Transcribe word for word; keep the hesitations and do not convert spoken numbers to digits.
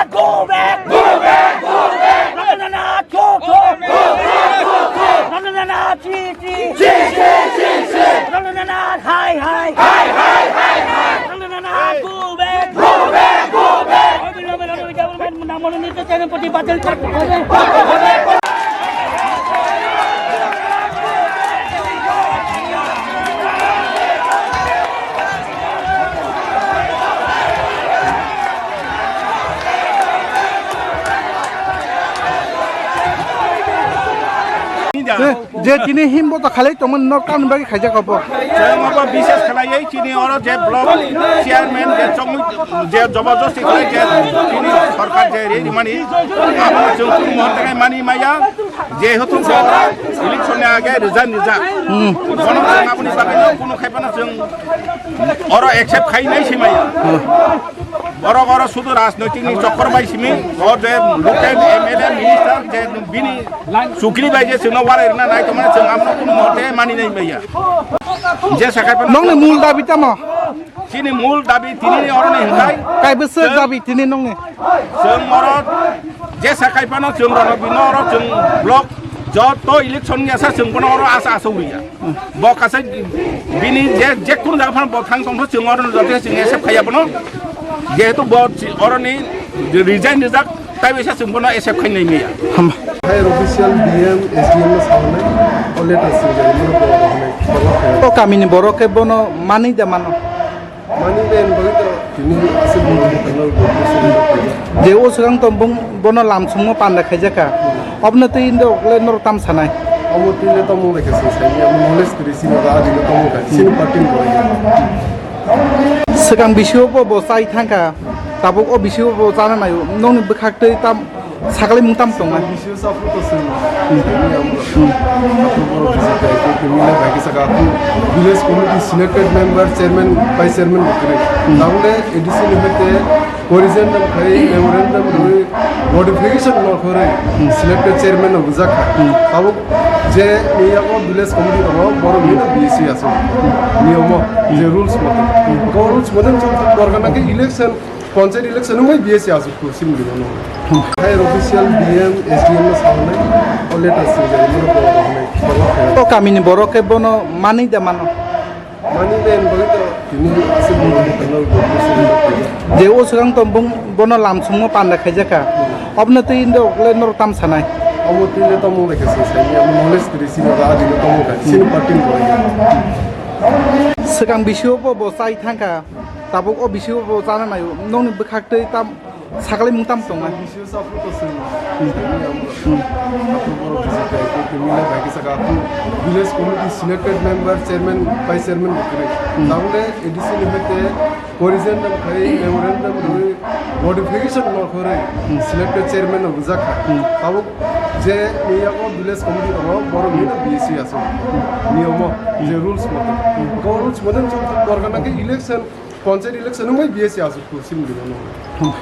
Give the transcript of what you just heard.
Go back! Go back! Go back! Rabindranath, go, go! Go back! Go back! Rabindranath, chi, chi! Chi, chi, chi, chi! Rabindranath, hi, hi! Hi, hi, hi, hi! Rabindranath, go back! Go back! Go back! অবিলম্বে রাহুল গান্ধীর নামমনোনীত চ্যানেল প্রতি বাতিল করতে হবে। Je, je tini himbo to khalai tongmani no tamni bagwi khaijak abo. Chwng abo bishes khlaiwi chini oro je block chairman je chongwi je joborjosti khlai je chini sorkar je ri rimani abo chwng kunu muhurte khai mani maya. Jehetu oro election ni age resign rijak. Hmm. Bono chwng aboni bagwi no kunu khai phano chwng oro accept khai nai se maya. Hmm. Oro, oro sudu rajnoitik ni chokor bai simi, o je local M L A minister je bini chukri bai je chwngno warai rwna nai tongmani chwng abono kunu mote mani nai maya. Je sakai phano nongni mul dabi tamo? Chini mul dabi tini ni oro ni hinkhai. Kai bwswk chwng dabi tini nongni? Chwng oro jesa khai phano chwng rwno bino oro chwng block joto election ni asa chwng bono oro asa asa uriya. Bo kasa bini je, je kun jaga phano bo thang tongtho chwng oro joto chwng accept khaiya bono. Jehetu bo chi-, oro ni resign rijak, tai bisa chwng bono accept khai nai miya. Hamba. Higher official D M, S D M no saunai, o letter swijak, bono bo rok hinai, borok khe. O kamini borok khe bono manwi da mano? Mani ben bagwi to tini aswk bini bwkhakno bo kusum rok khaijak. Je o swkang to bung bono lamsongmo panda khaijak kha. Obwno twi indo okle norok tam sanai? Omo twi le tamo bai khe se sai, amo knowledge kwrwi sini ba adi no tamo kha, sini party ni borok. Swkang bisio bo bo chai thang kha, tabuk o bisio bo chana naio, nokni bwkhak twi tam Sakali mung tam tongnai. Bisio saphuru to seng. Hmm. Saphuru borok bisi kai ko kemi le bai kisa ka tu village committee selected member, chairman, vice chairman bo kwrwi. Hmm. Tabuk le A D C ni hoite corrigendum khai memorandum rwi modification no khorwi selected chairman no bujak kha. Hmm. Tabuk je ni yago village committee tongo borok ni B C aswk. Niyomo je rules mote. Ko rules mote chwng dorkar na khe election Panchayat election wngwi B S C aswk kho, sini di bono. Higher official D M, S D M no saunai, o letter swijak, bono borok rok hinai, borok rok hinai. O kamini borok khe bono manwi da mano? Manwi da hinwi bagwi to tini aswk borok rok hinai, borok rok hinai. Je o swkang to bung bono lamsongmo panda khaijak kha. Obwno twi indo okle norok tam sanai? Omo twi le tamo bai khe se sai, amo knowledge kwrwi sini ba adi no tamo kha, sini party ni borok. Swkang bisio bo bo chai thang kha. Tabuk o bisi bo chana naio, nokni bwkhak twi tam sakali mung tam tongnai. Bisi saphuru to seng. Hmm. Saphuru borok bisi kai ko kemi le bai kisa ka tu village committee selected member, chairman, vice chairman bo kwrwi. Hmm. Tabuk le A D C ni hoite corrigendum khai memorandum rwi modification no khorwi selected chairman no bujak kha. Hmm. Tabuk je ni yago village committee tongo borok ni B S C aswk. Niyomo je rules mote. Ko rules mote chwng dorkar na khe election Panchayat election wngwi B S C aswk kho, sini di bono.